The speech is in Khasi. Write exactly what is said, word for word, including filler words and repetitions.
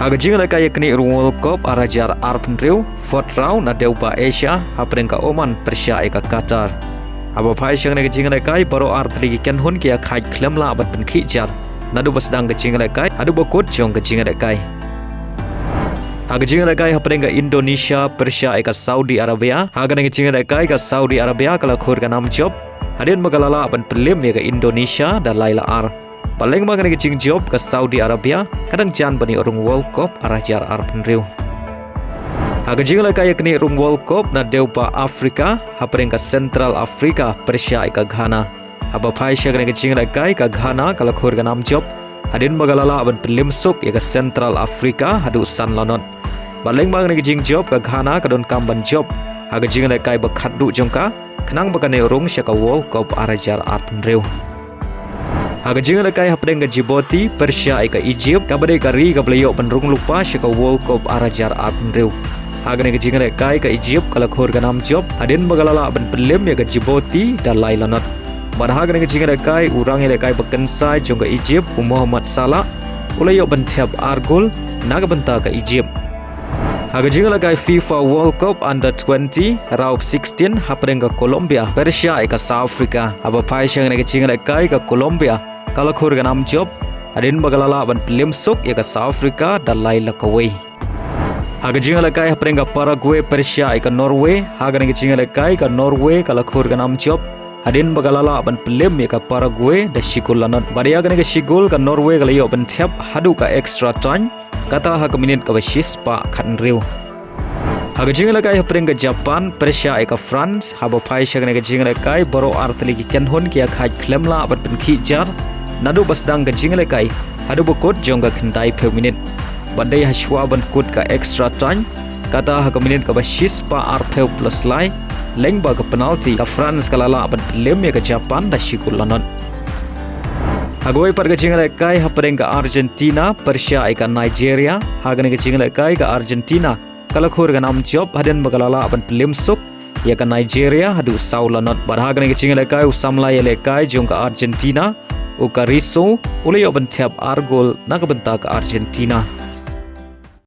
Ha ka jingïalehkai ïa kane ka rung World Cup ar hajar arphew hynriew, fourth round na dewbah Asia, hapdeng ka Oman pyrshah ïa ka Qatar. Haba phai sha kane ka jingïalehkai, baroh artylli ki kynhun ki ïakhaid khlem lah ban pynkhih jar naduh ba sdang ka jingïalehkai haduh ba kut jong ka jingïalehkai. Ha ka jingïalehkai hapdeng ka Indonesia pyrshah ïa ka Saudi Arabia, ha kane ka jingïalehkai ka Saudi Arabia ka la khur ka nam jop hadien ba ka la lah ban pynliem ïa ka Indonesia da lai la ar. Bad lyngba kane ka jingjop ka Saudi Arabia ka dang jan ban ïoh rung World Cup ar hajar arphew hynriew. Ha ka jingïalehkai ïa kane ka rung World Cup na dewbah Afrika, hapdeng ka Central Africa pyrshah ïa ka Ghana. Haba phai sha kane ka jingïalehkai ka Ghana ka la khur ka nam jop hadien ba ka la lah ban pynliem suk ïa ka Central Africa haduh san la not. Bad lyngba kane ka jingjop ka Ghana ka donkam ban jop ha ka jingïalehkai ba khatduh jong ka, khnang ba kan ïoh rung sha ka World Cup ar hajar arphew hynriew. Ha ka jingïalehkai hapdeng ka Djibouti pyrshah ïa ka Egypt, kaba dei ka ri kaba la ïoh ban rung lypa sha ka World Cup ar hajar arphew hynriew. Ha kane ka jingïalehkai ka Egypt ka la khur ka nam jop hadien ba ka la lah ban pynliem ïa ka Djibouti da lai la not. Bad ha kane ka jingïalehkai u rangïalehkai ba kynsai jong ka Egypt u Mohamed Salah u la ïoh ban thep ar gol na ka bynta ka Egypt. Ha ka jingïalehkai FIFA World Cup Under twenty, round sixteen, hapdeng ka Colombia pyrshah ïa ka South Africa. Haba phai sha kane ka jingïalehkai ka Colombia ka la khur ka nam jop hadien ba ka la lah ban pynliem suk ïa ka South Africa da lai la kawei. Ha ka jingïalehkai hapdeng ka Paraguay pyrshah ïa ka Norway, ha kane ka jingïalehkai ka Norway ka la khur ka nam jop hadien ba ka la lah ban pynliem ïa ka Paraguay da shi gol la not. Bad ïa kane ka shi gol ka Norway ka la ïoh ban thep haduh ka extra time, kata ha ka minit kaba shispah khathynriew. Ha ka jingïalehkai hapdeng ka Japan pyrshah ïa ka France, haba phai sha kane ka jingïalehkai baroh artylli ki kynhun ki ïakhaid khlem lah ban pynkhih jar naduh ba sdang ka jingïalehkai haduh ba kut jong ka khyndaiphew minit. Bad dei hashwa ban kut ka extra time, kata ha ka minit kaba shispah arphew plus lai, lyngba ka penalty, ka France ka la lah ban pynliem ïa ka Japan da shi gol la not. Ha kawei pat ka jingïalehkai hapdeng ka Argentina pyrshah ïa ka Nigeria, ha kane ka jingïalehkai ka Argentina ka la khur ka nam jop hadien ba ka la lah ban pynliem suk ïa ka Nigeria haduh saw la not. Bad ha kane ka jingïalehkai u samla ïalehkai jong ka Argentina u Carrizo u la ïoh ban thep ar gol na ka bynta ka Argentina.